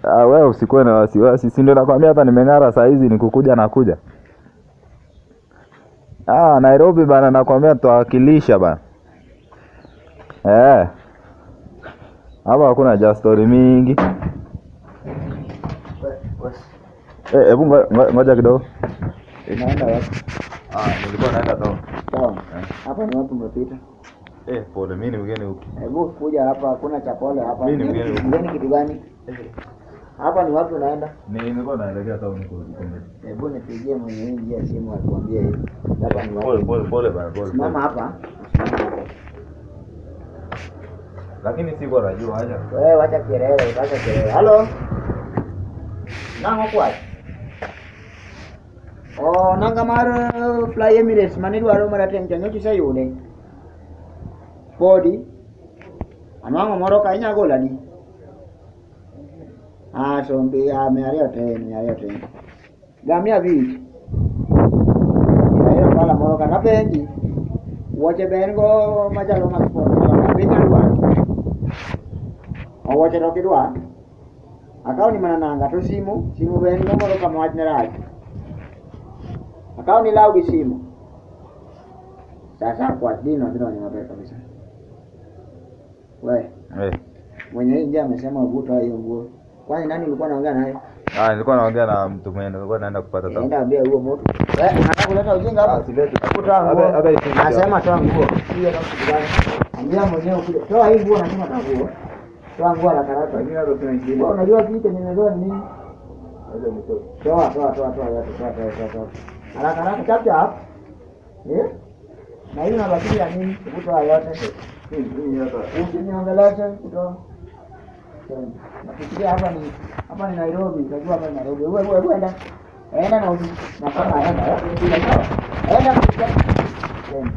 Ah, wewe usikuwe na wasiwasi, si ndio nakwambia hata nimeng'ara saa hizi nikukuja nakuja. Ah, Nairobi bana, nakwambia tutawakilisha bana. Eh. Hapa hakuna ja story mingi. Eh, hebu ngoja kidogo. Unaenda wapi? Ah, nilikuwa naenda town. Sawa. Hapa ni wapi umepita? Eh, pole, mimi ni mgeni huku. Hebu kuja hapa, hakuna chakula hapa. Mimi ni mgeni huku. Mgeni kitu gani? Hapa ni wapi unaenda? Nilikuwa naelekea town huko huko mbele. Hebu nipigie mwenye hii njia simu atuambie hivi. Hapa ni Pole wapi? pole pole bana, pole. Simama pole. hapa. Simama hapa. Lakini sikuwa najua acha. Wewe wacha kelele, wacha kelele. Halo. Nango kwa? Oh, nanga mar Fly Emirates manidwaro marateng' cha nyocha iseyude. Podi. Anwang'o moro ka inya golani. Ah, sombi, ah, 210, 210. Gamia 5. Ayudo pala moro ka napenji. Wuoche be en go machalo mag sport moro be inyalo dwaro. Owuoche to ok idwar. Akaw ni mana nanga to simu, simu be en go moro kama wachne rach. Akaw ni law gi simu. Sasa kwa dino dino ni maber kabisa. We, Eh. mwenye hii njia amesema uvuta hiyo nguo. Kwani nani ulikuwa unaongea naye? Ah, nilikuwa naongea na mtu mwingine, nilikuwa naenda kupata town. Enda ambia huo mtu. Wewe unataka kuleta ujinga hapa? Ah, sileti. Hebu toa nguo. Hata- hata isingi- Nasema toa nguo. Hiyo ndio kitu gani? Ambia mwenyewe kule. Toa hii nguo nasema toa nguo. Toa nguo haraka haraka. Lakini hata sina ingine. Wewe unajua kitu chenye nimetoa ni nini? Acha nitoe. Toa toa toa toa yote toa toa toa toa. Haraka haraka chap chap. Eh? Na hii unabaki ya nini? Hebu toa yote. Hii hata. Usiniongeleshe kutoa. Nafikiria hapa ni Nairobi, unajua hapa ni Nairobi. Wewe wewe enda. Enda na usi na kama enda. Eh? Enda. Enda.